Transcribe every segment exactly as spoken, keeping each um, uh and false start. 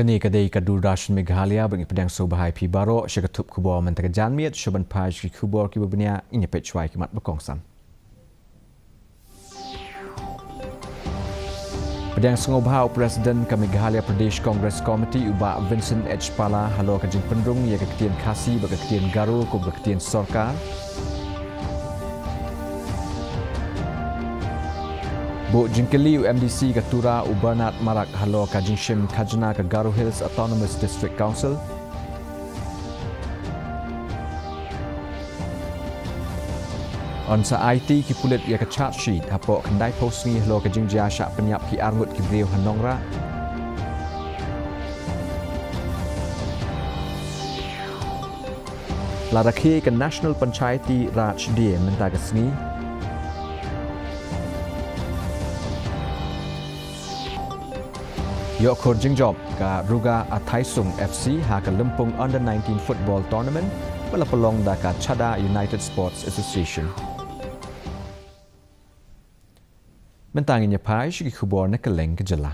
Kane ka dei ka Doordarshan Meghalaya, ba ngi pdiang sngewbha ïa phi baroh sha ka thup khubor mynta ka janmiet. Shuh ban phai sha ki khubor kiba bniah, ngin ïa peit shuwa ïa ki mat ba kongsan. Pdiang sngewbha u President ka Meghalaya Pradesh Congress Committee u Bah Vincent H Pala halor ka jingpynrung ïa ka ktien Khasi bad ka ktien Garo kum ka ktien sorkar. Buh jingkylli u M D C ka Tura u Bernard Marak halor ka jingshim khajna ka Garo Hills Autonomous District Council. Yn sa aiti ki pulit ïa ka charge sheet hapoh khyndai phew sngi halor ka jingjia shah pynïap ki arngut ki briew ha Nongrah. La rakhe ka National Panchayati Raj Day mynta ka sngi. Ïoh khur jingjop ka Ruga Athaisung F C ha ka Lympung Under nineteen Football Tournament ba la pynlong da ka Chada United Sports Association. Mynta ngin ïa phai sha ki khubor na kylleng ka jylla.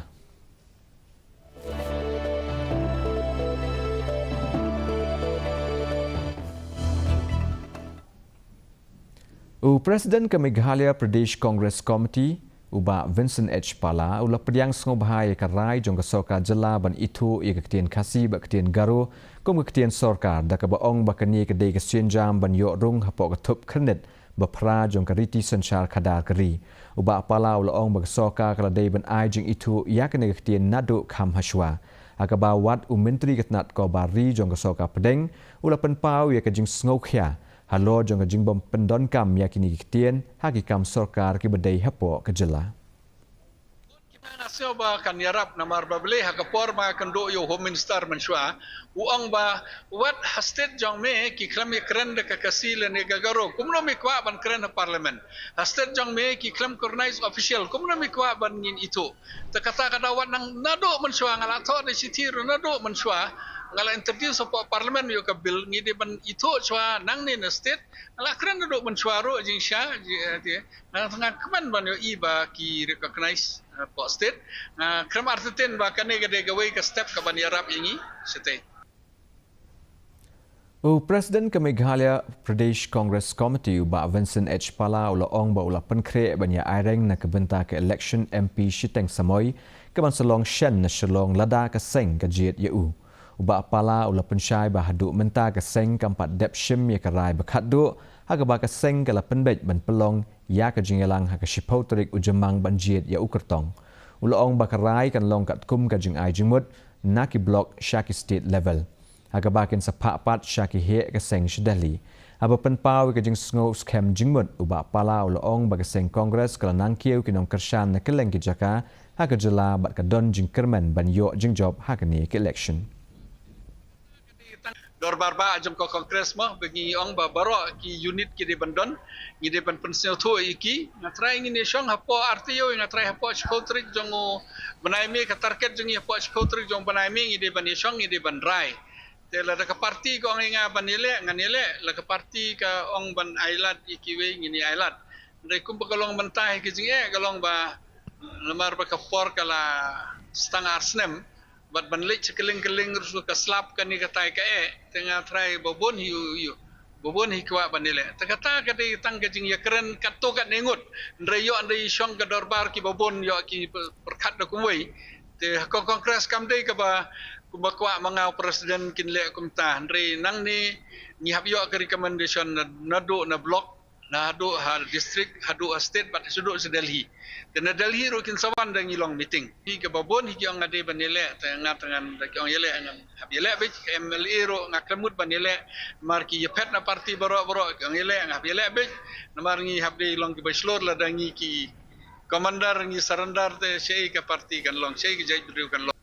U President ka Meghalaya Pradesh Congress Committee, u Bah Vincent H Pala, u la pdiang sngewbha ïa ka rai jong ka sorkar jylla ban ithuh ïa ka ktien Khasi bad ka ktien Garo kum ka ktien sorkar, da kaba ong ba kane ka dei ka sienjam ban ïoh rung hapoh ka thup khyrnit ba phra jong ka riti synshar khadar ka ri. U Bah Pala u la ong ba ka sorkar ka la dei ban ai jingithuh ïa kane ka ktien naduh kham hashwa. Ha kaba wat u Myntri ka tnat Korbar Ri jong ka sorkar pdeng u la pynpaw ïa ka jingsngewkhia halor jong ka jingbym pyndonkam ïa kine ki ktien ha ki kam sorkar kiba dei hapoh ka jylla. Ki nang sngew ba kan ïarap namar ba balei ha ka por ba kynduh ïa u Home Minister mynshuwa, u ong ba wat ha state jong me ki khlem ïakren da ka Khasi lane ka Garo, kumno me kwah ban kren ha Parliament? Ha state jong me ki khlem recognize official, kumno me kwah ban ngin ithuh? Te kata ka daw wat nang naduh mynshuwa, nga la thoh da shithi ruh naduh mynshuwa, nga la introduce hapoh Parliament ïa ka bill, ngi dei ban ithuh shuwa nangne na state. Nga la kren naduh mynshuwa ruh jingshisha, ji, eh, ti, nga, nga kmen ban ïohi ba ki recognize, eh, hapoh state. Nga khlem artatien ba kane ka dei kawei ka step kaban ïarap ïa ngi shatei. U President ka Meghalaya Pradesh Congress Committee u Bah Vincent H Pala u la ong ba u la pynkhreh ban ïa aireng na ka bynta ka election M P shiteng samoi kaban sa long shen na Shillong lada ka seng ka jied ïa u. U Bah Pala u la pynshai ba haduh mynta ka seng kam pat dep shim ïa ka rai ba khatduh, ha kaba ka seng ka la pynbeit ban pynlong ïa ka jingïalang ha ka shiphew tarik u Jymmang ban jied ïa u kyrtong. U la ong ba ka rai kan long katkum ka jingai jingmut na ki block sha ki state level, ha kaba kin sa phah pat sha ki heh ka seng sha Delhi. Haba pynpaw ïa ka jingsngew skhem jingmut, u Bah Pala u la ong ba ka seng Congress ka la nang kiew ki nongkyrshan na kylleng ki jaka ha ka jylla bad ka don jingkyrmen ban ïoh jingjop ha kane ka election. Dorbar ba jong ka Congress mo, ba ngi ong ba baroh ki unit ki dei ban don, ngi dei ban pynsngewthuh ïa ki. Nga trai ngin ïa shong hapoh arti ïoh, nga trai hapoh shiphew tarik jong u bnai May, ka target jong ngi hapoh shiphew tarik jong u bnai May ngi dei ban ïa shong, ngi dei ban rai. Te lada ka party ka ong ïa nga ban ïaleh, ngan ïaleh, lada ka party ka ong ban ailad ïa kiwei, ngin ïa ailad. Hynrei kumba ka long mynta hi ka jingeh, ka long ba namar ba ka por ka la stang ar snem, bad ban leit sha kylleng kylleng ruh ka slap kane katai ka eh, te nga trai ba bun hi u, u, ba bun hi kwah ban ïaleh. Te kata ka dei tang ka jingïakren katto katne ngut. Hynrei ïoh hynrei shong ka dorbar kiba bun ïoh ki pyrkhat da kumwei. Te ha ka Congress kam dei kaba, kumba kwah ma nga u president kin leh kumta. Hynrei nangne ngi hap ïoh ka recommendation na, naduh na block, naduh ha district, haduh ha state, bad haduh sha Delhi. Te na Delhi ruh kin sa wan da ngi long meeting. Hi kaba bun hi ki ong nga dei ban ïaleh, te nga te ngan da ki ong ïaleh ngan hap ïaleh beit, ka M L A ruh nga khlem mut ban ïaleh, namar ki ïaphet na party baroh baroh, ki ong ïaleh nga hap ïaleh beit, namar ngi hap dei long kiba shlur lada ngi ki commander ngi surrender te shaei ka party kan long, shaei ka jaitbynriew kan long.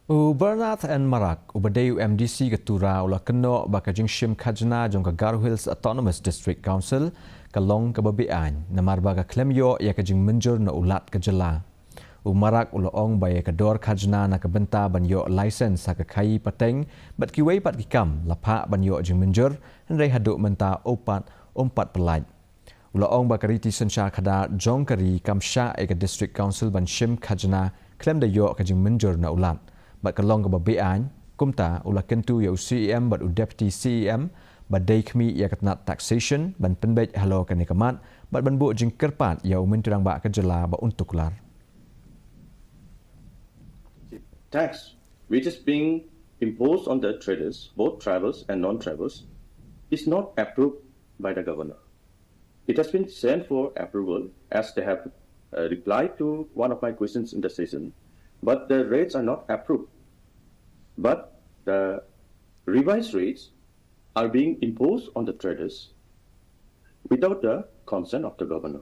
U Bernard N Marak, uba dei u M D C ka Tura, u la kynnoh ba ka jingshim khajna jong ka Garo Hills Autonomous District Council ka long kaba be-aiñ, namar ba ka khlem ïoh ïa ka jingmynjur na u Lat ka jylla. U Marak u la ong ba ïa ka dor khajna na ka bynta ban ïoh license ha ka khaïi pateng bad kiwei pat ki kam la phah ban ïoh jingmynjur, hynrei haduh mynta um pat, um pat pyllait. U la ong ba ka riti synshar khadar jong ka ri kam shah ïa ka District Council ban shim khajna khlem da ïoh ka jingmynjur na u Lat. Bad ka long kaba beaiñ, kumta u la kyntu ïa u C E M bad u Deputy C E M ba dei khmih ïa ka tnat taxation ban pynbeit halor kane ka mat bad ban buh jingkyrpad ïa u Myntri Rangbah ka jylla ba un tuklar. Tax which is being imposed on the traders, both tribals and non-tribals, is not approved by the governor. It has been sent for approval as they have uh, replied to one of my questions in the session, but the rates are not approved. But the revised rates are being imposed on the traders without the consent of the governor.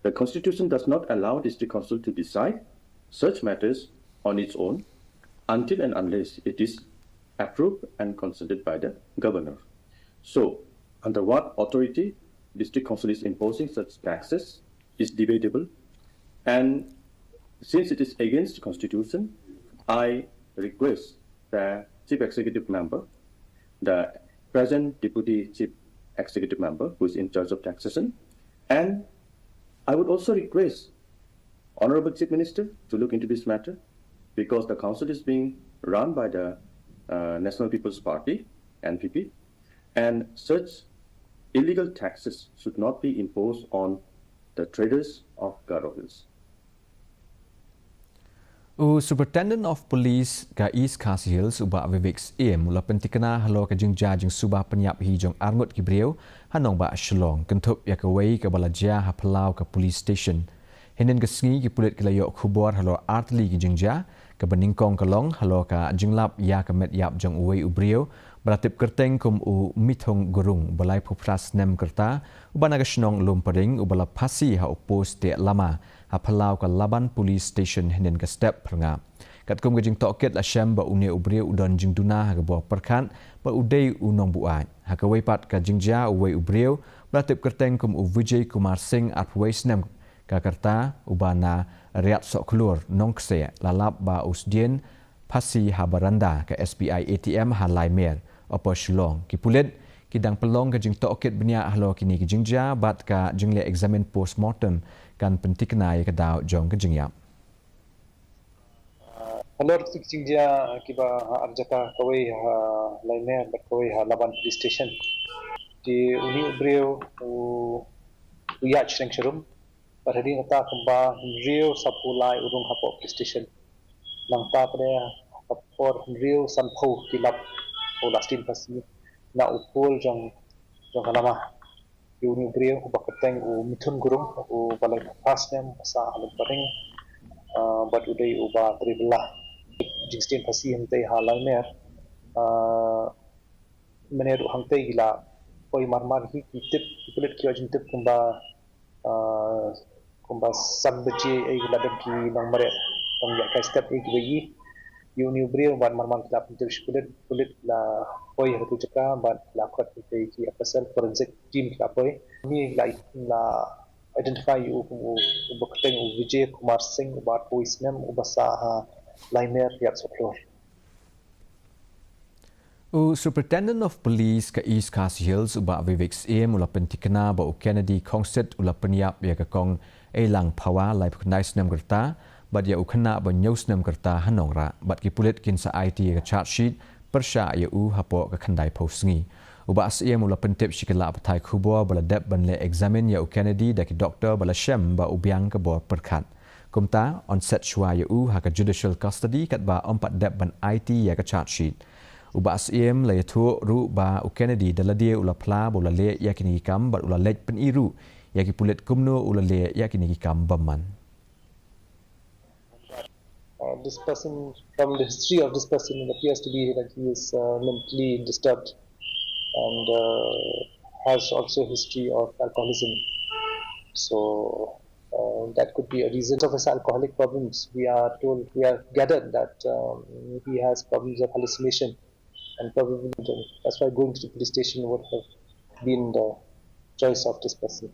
The constitution does not allow district council to decide such matters on its own until and unless it is approved and consented by the governor. So, under what authority district council is imposing such taxes is debatable, and since it is against the constitution, I request the chief executive member, the present deputy chief executive member who is in charge of taxation, and I would also request Honorable Chief Minister to look into this matter because the council is being run by the uh, National People's Party, N P P, and such illegal taxes should not be imposed on the traders of Garo Hills. U Superintendent of Police ka East Khasi Hills u Bah Vivek Syiem u la pyntikna halor ka jingjia jingsuba pynïap hi jong arngut ki briew ha nongbah Shillong, kynthup ïa kawei kaba la jia ha phyllaw ka police station. Hynnin ka sngi ki pulit ki la ïoh khubor halor artylli ki jingjia, kaba nyngkong ka long halor ka jinglap ïa ka met ïap jong uwei u briew ba la tip kyrteng kum u Mithung Gurung, ba laiphew phra snem ka rta, uba na ka shnong Lumparing, uba la phasi ha u post teh lama ha phyllaw ka Laban Police Station hynnin ka step phyrngap. Katkum ka jingtohkit la shem ba une u briew u don jingduna ha ka bor pyrkhat bad u dei u nongbuaid. Ha kawei pat ka jingjia, uwei u briew ba la tip kyrteng kum u Vijay Kumar Singh, arphew wei snem ka rta, uba na Riat Sohkhlur, Nongkseh, la lap ba u sdien phasi ha baranda ka S B I A T M ha Laimer, Upper Shillong. Ki pulit ki dang pynlong ka jingtohkit bniah halor kine ki jingjia bad ka jingleh examine postmortem kan pyntikna ïa ka daw jong ka jingïap. Halor ki jingjia kiba ha ar jaka, kawei ha Laimer bad kawei ha Laban Police Station, te une u briew u ïaid shreng sharum. Bad hadien kata kumba hynriew saphew lai u rung hapoh police station. Nangta pat ha ka por hynriew sanphew ki lap, u la sdien phasi na u pol jong jong ka lama ïa une u briew uba kyrteng u Mithun Gurung, uba laiphew phra snem, uba sah ha Lumparing, bad u dei uba trei bylla. Jingsdien phasi hangtei ha Laimer, mynne ruh hangtei ki la poi marmar hi, ki tip, ki pulit ki ïoh jingtip kumba kumba san baje ei, ki la don ki nongmareh, nongïaid kai step ei kiba ïohi ïa une u briew bad marmar ki la pyntip sha pulit. Pulit ki la poi ha katu ka jaka bad ki la khot ïa ki F S L, forensic team ki la poi. Une ki la identify ïa u kum uba kyrteng u Vijay Kumar Singh, uba arphew wei snem, uba sah ha Laimer, Riat Sohkhlur. U Superintendent of Police ka East Khasi Hills u Bah Vivek Syiem u la pyntikna ba u Kennedy Khongsit u la pynïap ïa ka kong Eilang Phawa, laiphew khyndai snem ka rta, bad ïa u khynnah ba hynñiew snem ka rta ha Nongrah, bad ki pulit kin sa aiti ïa ka charge sheet pyrshah ïa u hapoh ka khyndaiphew sngi. U Bah Syiem u la pyntip sha ki lad pathai khubor ba la dep ban leh examine ïa u Kennedy da ki doktor ba la shem ba u biang ka bor pyrkhat. Kumta yn set shuwa ïa u ha ka judicial custody katba ym pat dep ban aiti ïa ka charge sheet. U Bah Syiem la ïathuh ruh ba u Kennedy da lade u la phla ba u la leh ïa kine ki kam bad u la leit pyni ruh ïa ki pulit kumno u la leh ïa kine ki kam bymman. Uh, this person, from the history of this person, it appears to be that he is uh, mentally disturbed and uh, has also a history of alcoholism. So uh, that could be a reason of his alcoholic problems. We are told, we are gathered that um, he has problems of hallucination, and probably that's why going to the police station would have been the choice of this person.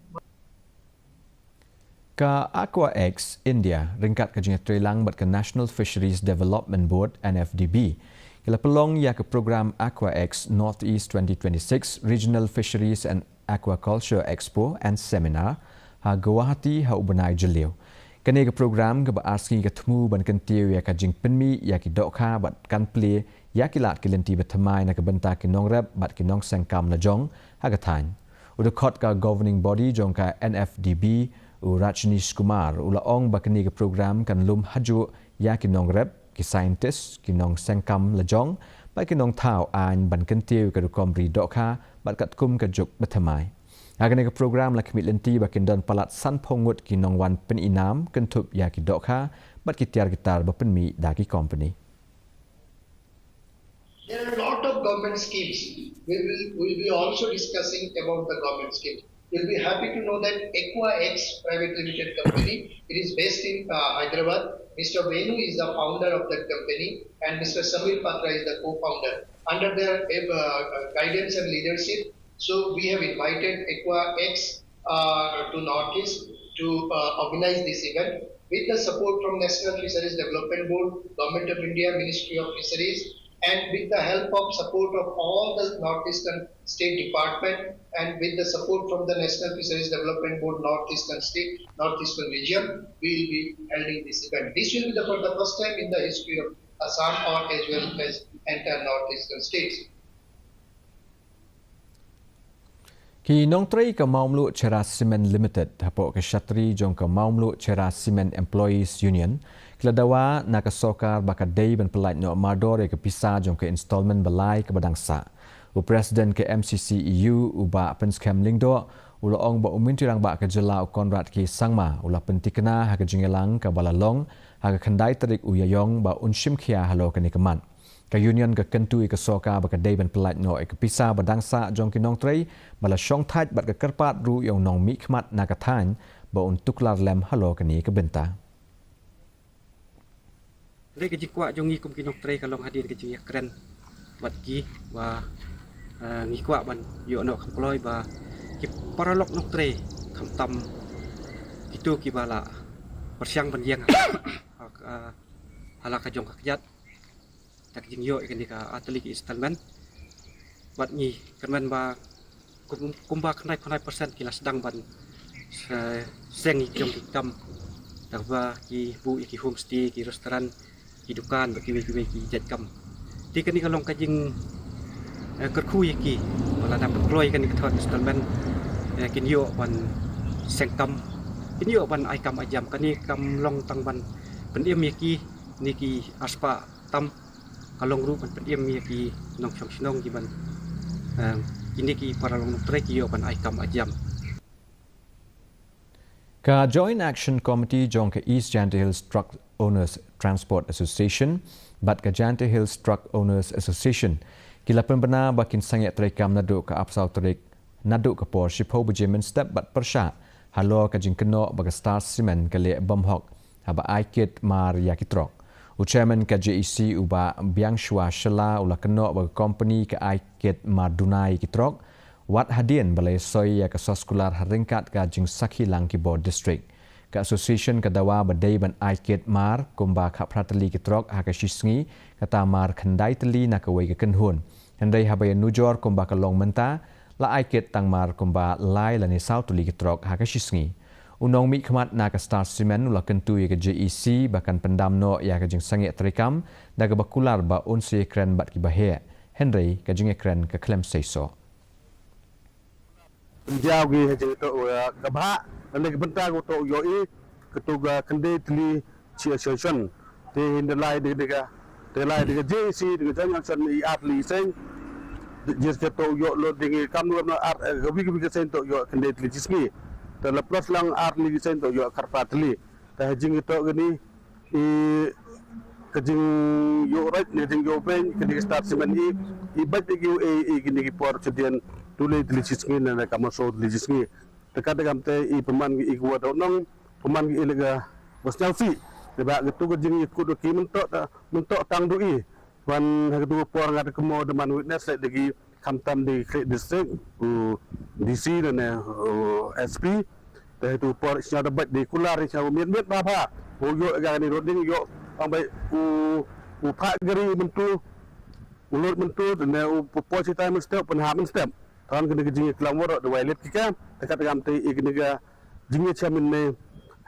Ka Aqua X India ryngkat ka jingïatreilang bad ka National Fisheries Development Board, N F D B, ki la pynlong ïa ka program Aqua X Northeast twenty twenty-six Regional Fisheries and Aquaculture Expo and Seminar ha Guwahati ha u bnai Jylliew. Kane ka program kaba ar sngi ka thmu ban kyntiew ïa ka jingpynmih ïa ki dohkha bad kan plie ïa ki lad ki lynti bathymmai na ka bynta ki nongrep bad ki nongseng kam lajong ha ka thaiñ. U dkhot ka governing body jong ka N F D B, u Rajneesh Kumar, u la ong ba kane ka program kan lum hajuh ïa ki nongrep, ki scientist, ki nongseng kam lajong bad ki nongthaw aiñ ban kyntiew ka rukom ri dohkha bad katkum ka juk bathymmai. Ha kane ka program la khmih lynti ba kin don palat sanphew ngut ki nongwan pynïnam kynthup ïa ki dohkha bad ki tiar ki tar ba pynmih da ki company. There are a lot of government schemes. We will, will be also discussing about the government schemes. You'll be happy to know that Aqua X Private Limited Company, it is based in uh, Hyderabad. Mister Venu is the founder of that company, and Mister Samir Patra is the co-founder. Under their uh, guidance and leadership, so we have invited Aqua X uh, to Northeast to uh, organize this event with the support from National Fisheries Development Board, Government of India, Ministry of Fisheries, and with the help of support of all the Northeastern State Department and with the support from the National Fisheries Development Board, Northeastern State, Northeastern Region, we will be holding this event. This will be the, for the first time in the history of Assam or as well as entire Northeastern states. Ki nongtrei ka Mawmluh Cherra Cement Limited hapoh ka shatri jong ka Mawmluh Cherra Cement Employees Union ki la dawa na ka sorkar ba ka dei ban pyllait noh mardor ïa ka pisa jong ka installment ba lai kaba dang sah. U President ka M C C E U, u Bah Pynskhem Lyngdoh, u la ong ba u Myntri Rangbah ka jylla, u Conrad K Sangma, u la pyntikna ha ka jingïalang kaba la long ha ka khyndai tarik u Ïaïong ba un shim khia halor kane ka mat. Ka Union ka kyntu ïa ka sorkar ba ka dei ban pyllait noh ïa ka pisa ba dang sah jong ki nongtrei ba la shongthait bad ka kyrpad ruh ïa u nongmihkhmat na ka thaiñ ba un tuklar lem halor kane ka bynta. Lei ka jingkwah jong ngi kum ki nongtrei ka long hadien ka jingïakren bad ki ba, eh, ngi kwah ban ïoh noh kham kloi ba ki paralok nongtrei khamtam kito kiba la pyrshang ban ïeng ha, ha, ha la ka jong ka kjat da ka jingïoh ïa kane ka ar tylli ki installment. Bad ngi kyrmen ba kum, kumba khyndai phew khyndai percent ki la sdang ban se-, seng ïa ki jong ki kam da kaba ki buh ïa ki homestay, ki restaurant, ki dukan bad kiwei kiwei ki jait kam. Te kane ka long ka jing, eh, kyrkhu ïa ki ba lada pynkloi ïa kane ka third installment, eh, kin ïoh ban seng kam, kin ïoh ban ai kam ai jam. Kane kam long tang ban pynim ïa ki ne ki aspah tam, ka long ruh ban pynim ïa ki nongshong shnong ki ban, eh, kine ki paralok nongtrei ki ïoh ban ai kam ai jam. Ka Joint Action Committee jong ka East Jaintia Hills Truck Owners Transport Association bad ka Jaintia Hills Truck Owners Association ki la pynbna ba kin sangeh treikam naduh ka arphew saw tarik naduh ka por shiphew baje mynstep bad pyrshah halor ka jingkynnoh ba ka Star Cement ka leh bymhok haba ai kit mar ïa ki trok. U Chairman ka J A C, u Bah Biangshwa Shylla, u la kynnoh ba ka company ka ai kit mar duna ïa ki trok wat hadien ba la ïasoi ïa ka soskular ha ryngkat ka jingsakhi lang ki bor district. Ka association ka dawa ba dei ban ai kit mar kumba khatphra tylli ki trok ha ka shi sngi, kata mar khyndai tylli na kawei ka kynhun. Hynrei haba ïanujor kumba ka long mynta, la ai kit tang mar kumba lai lane saw tylli ki trok ha ka shi sngi. U nongmihkhmat na ka Star Cement u la kyntu ïa ka J A C ba kan pyndam noh ïa ka jingsangeh treikam da kaba kular ba un sa ïakren bad kiba heh. Hynrei ka jingïakren ka khlem seisoh. Pyndiaw ki ha jingtoh, uh, ka bhah, lane ka bynta ka toh ïoh i, ka toh ka khyndai tylli chi association. Te hin da lai da ka, da lai da ka J A C, da ka Joint Action i ar tylli seng. Jis ka toh ïoh lo ding i kam nu kam ar, eh, ka wi ka wi ka seng toh ïoh khyndai tylli chi sngi. Te la plus lang ar tylli ki seng toh ïoh khatphra tylli. Te ha jingtoh kani, i ka jingïoh rai ne jingïoh beiñ kani ka Star Cement i, i bad ki u e i kini ki por chudien tylli tylli chi sngi ne ka maso tylli chi sngi. Te ka da kam te i pynman ki i ka wa daw nong, pynman ki i la ka wa sñiaw si. Te ba ka tu ka jingïakut ki mynto ta, mynto tang du i. Wan ha ka tu ka por nga ta ka mo da man witness le da ki khamtam da ki district, u D C ne ne, u S P. Te tu por sñiaw da bad da kular sñiaw miet miet ba ba. U ïoh ga ni roding ïoh ang bai u, u phah gari myntu. U lut myntu ne u po po sitai mynstep pynha mynstep. Tang kini ka jingïaklam waroh da wai let ki ka. Te ka ta kam te i kini ka jingïachamin ne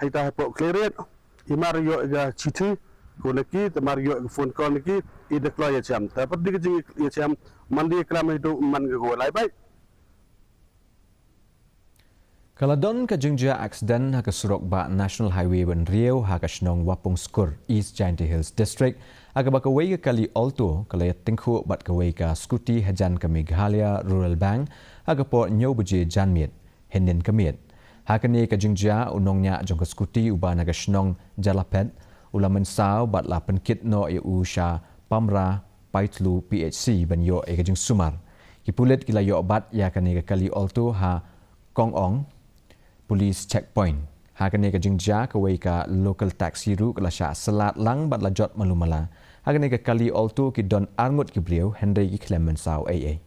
Ita hapoh Khliehriat, i mar ïoh ka chithi ko na ki, te mar ïoh ka phone call na ki, i da kloi ïashem. Te pat dei ka jingïashem, man dei klam ïa tu man ka ko lai bai. Ka la don ka jingjia accident ha ka surok bah National Highway ban riew ha ka shnong Wapung Skur, East Jaintia Hills District, ha kaba kawei ka kali Alto ka la ïatyngkhuh bad kawei ka scooty hajan ka Meghalaya Rural Bank ha ka por hynñiew baje janmiet hynnin ka miet. Ha kane ka jingjia, u nongñiah jong ka scooty uba na ka shnong Jalaphet u la mynsaw bad la pynkit noh ïa u sha Pamra Paitlu P H C ban ïoh ïa ka jingsumar. Ki pulit ki la ïoh bat ïa kane ka kali Alto ha Kong Ong Police Checkpoint. Ha kane ka jingjia, kawei ka local taxi ruh ka la shah syllat lang bad la jot malu mala. Ha kane ka kali Alto ki don arngut ki briew, hynrei ki khlem mynsaw ei ei.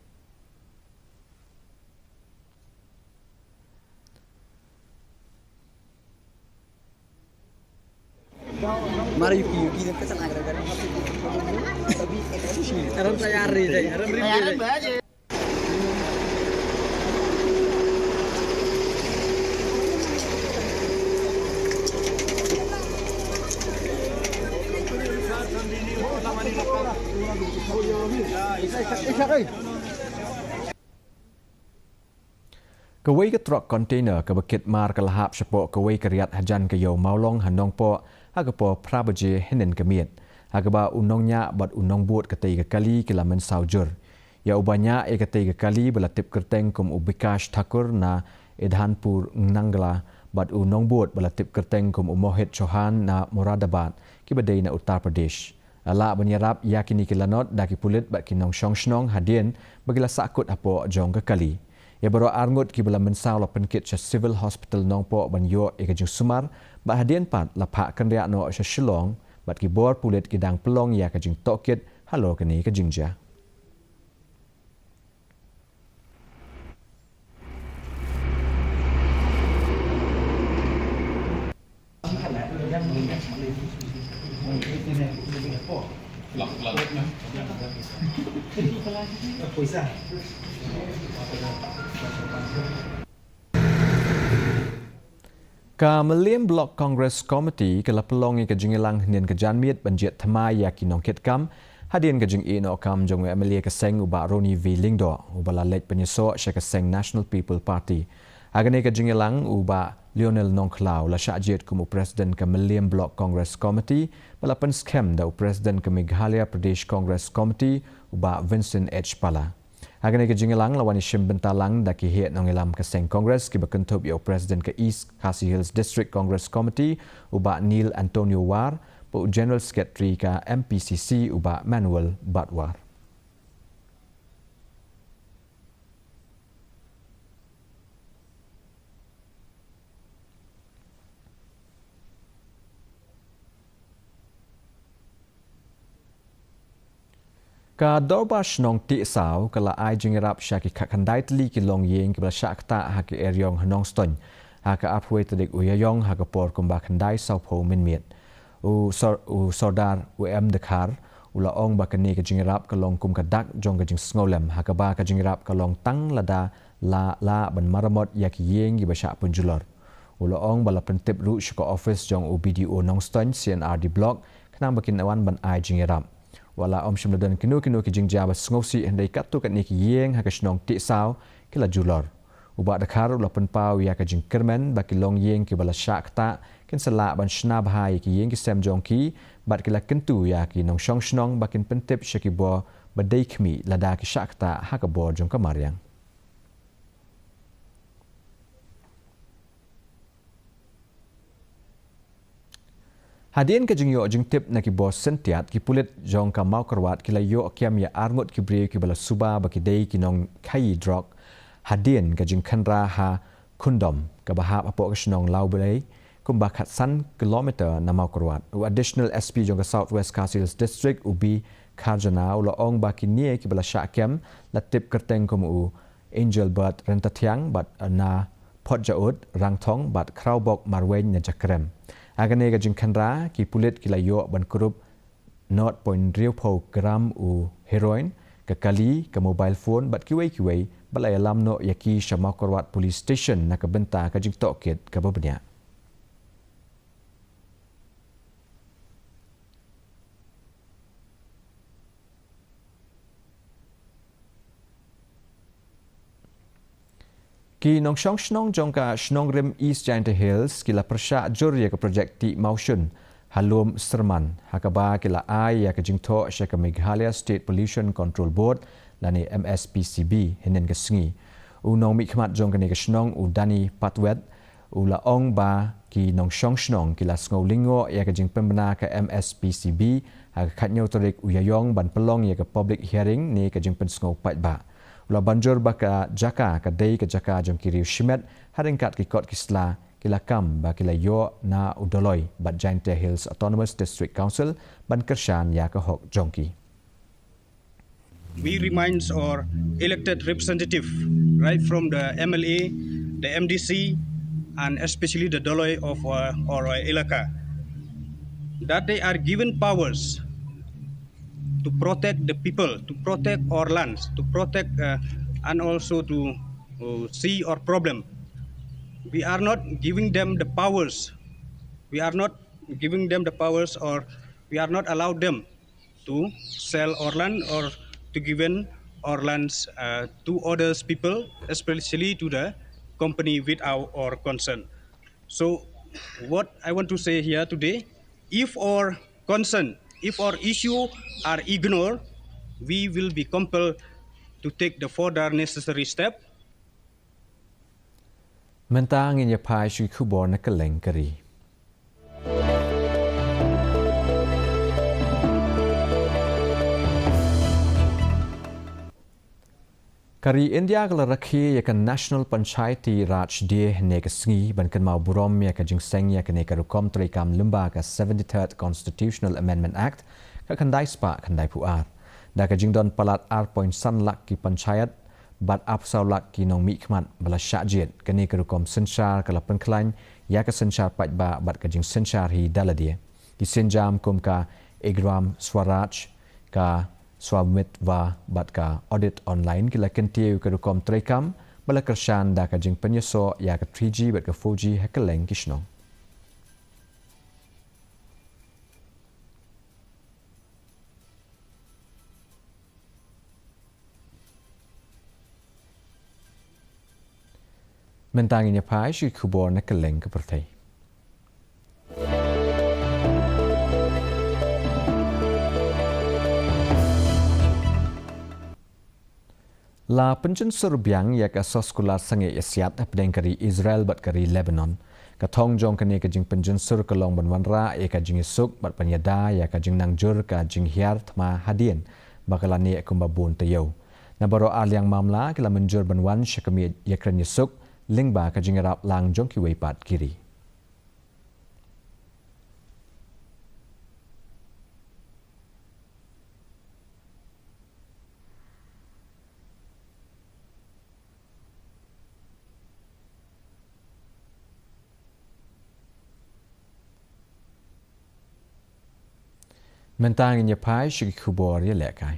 Mari yuki yuki dan kesan agar agar. Aram tayari dai, aram rim dai. Kawei ka truck container kaba kit mar ka la hap shapoh kawei ka riat hajan ka ïew Mawlong ha Nongpoh ha ka por phra baje hynnin ka miet, ha kaba u nongñiah bad u nongbud katei ka kali ki la mynsaw jur. Ïa uba ñiah ïa katei ka kali ba la tip kyrteng kum u Bikash Thakur na Idhanpur Nangla bad u nongbud ba la tip kyrteng kum u Mohit Chauhan na Moradabad, kiba dei na Uttar Pradesh. La lah ban ïarap ïa kine ki lanot da ki pulit bad ki nongshong shnong hadien ba ki la sahkut hapoh jong ka kali. Ïa baroh arngut kiba la mynsaw la pynkit sha Civil Hospital Nongpoh ban ïoh ïa ka jingsumar, bad hadien pat la phah kynriah noh sha Shillong, bad ki bor pulit ki dang pynlong ïa ka jingtohkit halor kane ka jingjia. Ka Mylliem Block Congress Committee ka la pynlong ïa ka jingïalang hynnin ka janmiet ban jied thymmai ïa ki nongkitkam hadien ka jingïehnoh kam jong u M L A ka seng u Bah Ronnie V Lyngdoh, uba la leit pynïasoh sha ka seng National People Party. Ha kane ka jingïalang, u Bah Lionel Nongkhlaw u la shah jied kum u President ka Mylliem Block Congress Committee, ba la pynskhem da u President ka Meghalaya Pradesh Congress Committee, u Bah Vincent H Pala. Ha kane ka jingïalang la wan ïashim bynta lang da ki heh nongïalam ka seng Congress kiba kynthup ïa u President ka East Khasi Hills District Congress Committee, u Bah Neil Antonio War, bad u General Secretary ka M P C C, u Bah Manuel Batwar. Ka Dorbar Shnong Tiehsaw ka la ai jingïarap sha ki khatkhyndai tylli ki longïing kiba la shah ktah ha ka eriong ha Nongstoiñ ha ka arphew tarik u Ïaïong ha ka por kumba khyndai sawphew mynmiet. U Sor-, u Sordar U M Dkhar u la ong ba kane ka jingïarap ka long kum ka dak jong ka jingsngewlem, ha kaba ka jingïarap ka long tang lada la lah ban maramot ïa ki ïing kiba shah pynjulor. U la ong ba la pyntip ruh sha ka office jong u B D O Nongstoiñ C and R D Block khnang ba kin wan ban ai jingïarap. Wat la ym shym la don kino kino ki jingjia ba sngewsih, hynrei katto katne ki ïing ha ka shnong Tiehsaw ki la julor. U Bah Dkhar u la pynpaw ïa ka jingkyrmen ba ki longïing kiba la shah ktah kin sa lah ban shna bha ïa ki ïing ki sem jong ki, bad ki la kyntu ïa ki nongshong shnong ba kin pyntip sha ki bor ba dei khmih lada ki shah ktah ha ka bor jong ka mariang. Hadien ka jingïoh jingtip na ki bor syntiat, ki pulit jong ka Mawkyrwat ki la ïoh kem ïa arngut ki briew kiba la suba ba ki dei ki nongkhaïi drok hadien ka jingkhynra ha Khundom, kaba hap hapoh ka shnong Lawblei, kumba khatsan kilometer na Mawkyrwat. U Additional S P jong ka South West Khasi Hills District, u B Kharjana, u la ong ba kine kiba la shah kem la tip kyrteng kum u Angelbert Ryntathiang bad na Photjaud Rangthong bad Khrawbok Marwein na Jakrem. Ha kane ka jingkhynra, ki pulit ki la ïoh ban kurup nought point hynriewphew gram u heroin, ka kali, ka mobile phone bad kiwei kiwei, bad la ïalam noh ïa ki sha Mawkyrwat Police Station na ka bynta ka jingtohkit kaba bniah. Ki nongshong shnong jong ka shnong rim East Jaintia Hills ki la pyrshah jur ïa ka projek tih mawshun ha lum Syrman, ha kaba ki la ai ïa ka jingthoh sha ka Meghalaya State Pollution Control Board lane M S P C B hynnin ka sngi. U nongmihkhmat jong kane ka shnong, u Dani Patwet, u la ong ba ki nongshong shnong ki la sngew lyngngoh ïa ka jingpynbna ka M S P C B ha ka khathynñiew tarik u Ïaïong ban pynlong ïa ka public hearing ne ka jingpynsngew paidbah. U la ban jur ba ka jaka ka dei ka jaka jong ki riew shimet, ha ryngkat ki kot ki sla ki la kam ba ki la ïoh na u Dolloi bad Jaintia Hills Autonomous District Council ban kyrshan ïa ka hok jong ki. We reminds our elected representative, right from the M L A, the M D C, and especially the Dolloi of, uh, our, uh, Elaka, that they are given powers to protect the people, to protect our lands, to protect, uh, and also to, uh, see our problem. We are not giving them the powers. We are not giving them the powers, or we are not allowed them to sell our land or to given our lands, uh, to others people, especially to the company with our, our concern. So what I want to say here today, if our concern, if our issue are ignored, we will be compelled to take the further necessary step. Mynta ngin ïa phai sha ki khubor na kylleng ka ri. Ka ri India ka la rakhe ïa ka National Panchayati Raj Day hynne ka sngi ban kynmaw burom ïa ka jingseng ïa kane ka rukom treikam lyngba ka seventy-third Constitutional Amendment Act, ka khyndai spah khyndai phew ar. Da ka jingdon palat ar point san lak ki panchayat bad ar phew saw lak ki nongmihkhmat ba la shah jied, kane ka rukom synshar ka la pynkhlaiñ ïa ka synshar paidbah bad ka jingsynshar hi da lade. Ki sienjam kum ka e-Gram Swaraj, ka Swamitvah bad ka Audit Online ki la kyntiew ïa ka rukom treikam ba la kyrshan da ka jingpynïasoh ïa ka three G bad ka four G ha kylleng ki shnong. Mynta ngin ïa phai sha ki khubor na kylleng ka pyrthei. La pynjynsur biang ïa ka soskular sangeh ïasiat hapdeng ka ri Israel bad ka ri Lebanon. Ka thong jong kane ka jingpynjynsur ka long ban wanrah ïa ka jingïasuk bad ban ïada ïa ka jingnang jur ka jinghiar thma hadien ba ka la neh kumba bun taïew. Na baroh arliang mamla ki la mynjur ban wan sha ka miej ïakren ïasuk lyngba ka jingïarap lang jong kiwei pat ki ri. Mynta ngin ïa phai sha ki khubor ïalehkai.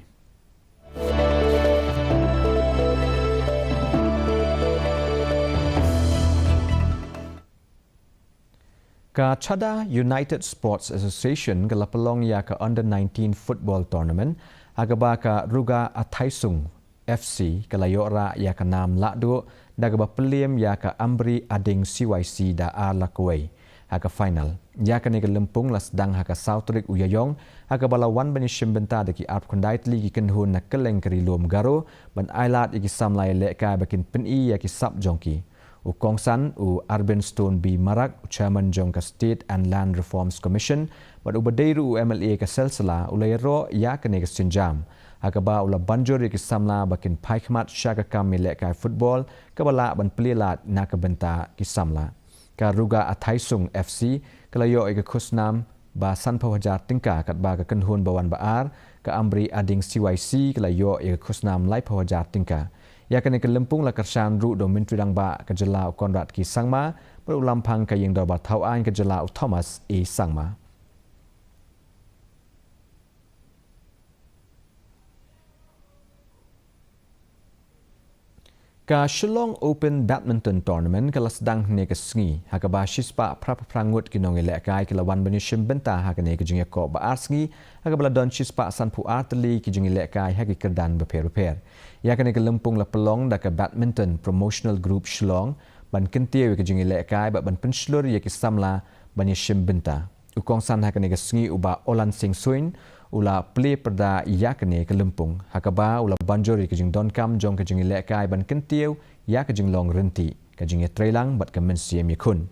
Ka Chadha United Sports Association ka la pynlong ïa ka Under nineteen Football Tournament, ha kaba ka Ruga Athaisung F C ka la ïoh rah ïa ka nam lahduh da kaba pynliem ïa ka Amri Ading C Y C da ar la kawei ha ka final. Ïa kane ka lympung la sdang ha ka saw tarik u Ïaïong, ha kaba la wan ban ïashim bynta da ki arphew khyndai tylli ki kynhun na kylleng ka ri lum Garo ban ailad ïa ki samla ïalehkai ba kin pyni ïa ki sap jong ki. U kongsan, u Arbenstone B Marak, u chairman jong ka State and Land Reforms Commission bad uba dei ruh u M L A ka Silsila, u la ïaroh ïa kane ka sienjam, ha kaba u la ban jur ïa ki samla ba kin phai khmat sha ka kam ïalehkai football kaba lah ban plie lad na ka bynta ki samla. Ka Ruga Athaisung F C ka la ïoh ïa ka khusnam ba sanphew hajar tyngka, katba ka kynhun ba wan ba ar, ka Amri Ading C Y C, ka la ïoh ïa ka khusnam laiphew hajar tyngka. Ïa kane ka lympung la kyrshan ruh da u Myntri Rangbah ka jylla u Conrad K Sangma bad u Lamphang ka Ïingdorbar Thawaiñ ka jylla u Thomas A Sangma. Ka Shillong Open Badminton Tournament ka la sdang hynne ka sngi, ha kaba shispah phra phew phra ngut ki nongïalehkai ki la wan ban ïashim bynta ha kane ka jingïakop ba ar sngi, ha kaba la don shispah san phew ar tylli ki jingïalehkai ha ki kyrdan bapher bapher. Ïa kane ka lympung la pynlong da ka Badminton Promotional Group Shillong, ban kyntiew ïa ki jingïalehkai bad ban pynshlur ïa ki samla ban ïashim bynta. U kongsan ha kane ka sngi u Bah Olan Singh Suin u la plie pyrda ïa kane ka lympung, ha kaba u la ban jur ïa ka jingdonkam jong ka jingïalehkai ban kyntiew ïa ka jinglong rynti, ka jingïatreilang bad ka mynsiem ïakhun.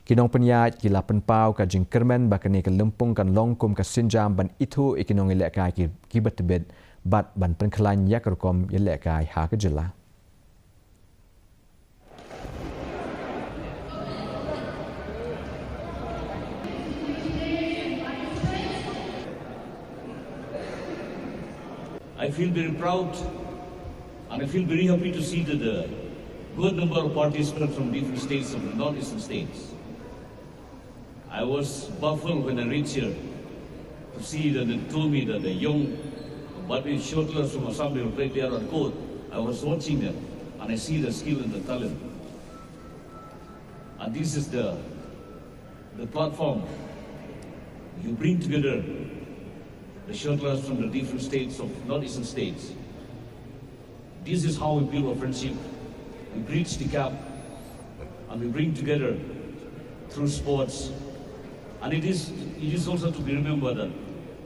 Ki nongpynïaid ki la pynpaw ka jingkyrmen ba kane ka lympung kan long kum ka sienjam ban ithuh ïa ki nongïalehkai ki, kiba tbit bad ban pynkhlaiñ ïa ka rukom ïalehkai ha ka jylla. I feel very proud and I feel very happy to see that the good number of participants from different states of the northeastern states. I was baffled when I reached here to see that they told me that the young badminton shuttlers from Assam, they will play there on court. I was watching them and I see the skill and the talent. And this is the, the platform. You bring together the shuttlers from the different states of northeastern states. This is how we build our friendship. We bridge the gap and we bring together through sports. And it is, it is also to be remembered that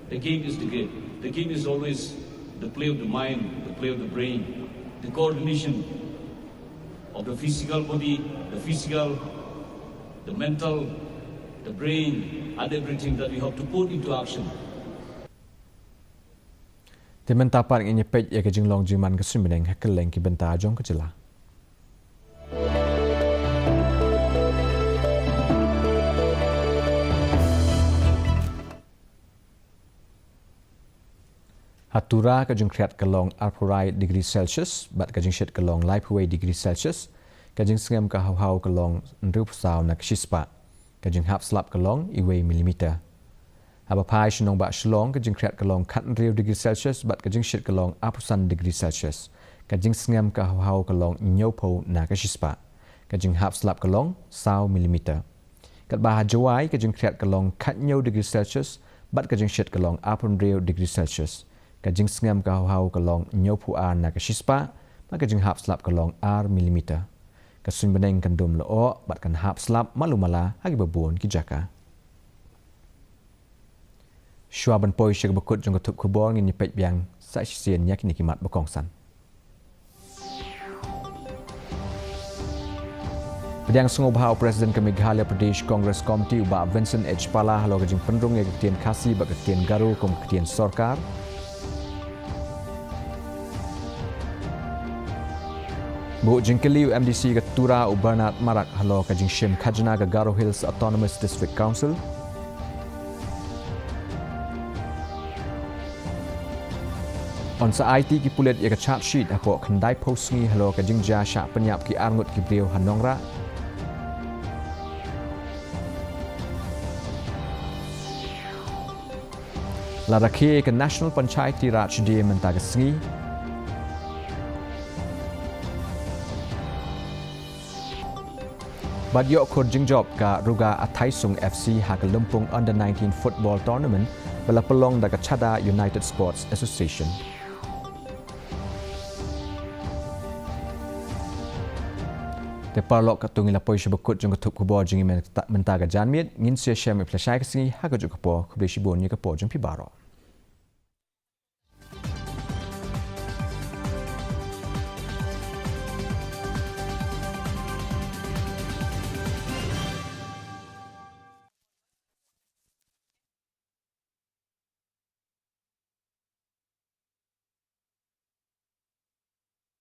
the game is the game. The game is always the play of the mind, the play of the brain, the coordination of the physical body, the physical, the mental, the brain, and everything that we have to put into action. Te mynta pat ngin ïa peit ïa ka jinglong jingman ka suiñ bneng ha kylleng ki bynta jong ka jylla. Ha Tura ka jingkhriat ka long arphew degree Celsius bad ka jingshit ka long laiphew degree Celsius, ka jingsngem ka haw haw ka long hynriewphew saw na ka shispah, ka jinghap slap ka long wei millimeter. Haba phai sha nongbah Shillong ka jingkhriat ka long khathynriew degree Celsius bad ka jingshit ka long arphew san degree Celsius. Ka jingsngem ka haw haw ka long hynñiewphew na ka shispah. Ka jinghap slap ka long saw millimeter. Katba ha Jowai ka jingkhriat ka long khathynñiew degree Celsius bad ka jingshit ka long arphew hynriew degree Celsius. Ka jingsngem ka haw haw ka long hynñiewphew ar na ka shispah, bad ka jinghap slap ka long ar millimeter. Ka suiñ bneng kan dum lyoh bad kan hap slap malu mala ha kiba bun ki jaka. Shuwa ban poi sha kaba kut jong ka thup khubor ngin ïa peit biang sa shisien ïa kine ki mat ba kongsan. Pdiang sngewbha u President ka Meghalaya Pradesh Congress Committee u Bah Vincent H Pala halor ka jingpynrung ïa ka ktien Khasi bad ka ktien Garo kum ka ktien sorkar. Buh jingkylli u M D C ka Tura u Bernard Marak halor ka jingshim khajna ka Garo Hills Autonomous District Council. Yn sa aiti ki pulit ïa ka charge sheet hapoh khyndaiphew sngi halor ka jingjia shah pynïap ki arngut ki briew ha Nongrah. La rakhe ka National Panchayati Raj Day mynta ka sngi. Bad ïoh khur jingjop ka Ruga Athaisung F C ha ka Lympung Under nineteen Football Tournament ba la pynlong da ka Chada United Sports Association. Te paralok, katto ngi la poi sha ba kut jong ka thup khubor jong ngi mynta, mynta ka janmiet. Ngin sa ïashem ïa phi lashai ka sngi ha kajuh ka por. Khublei shibun ïa ka por jong phi baroh.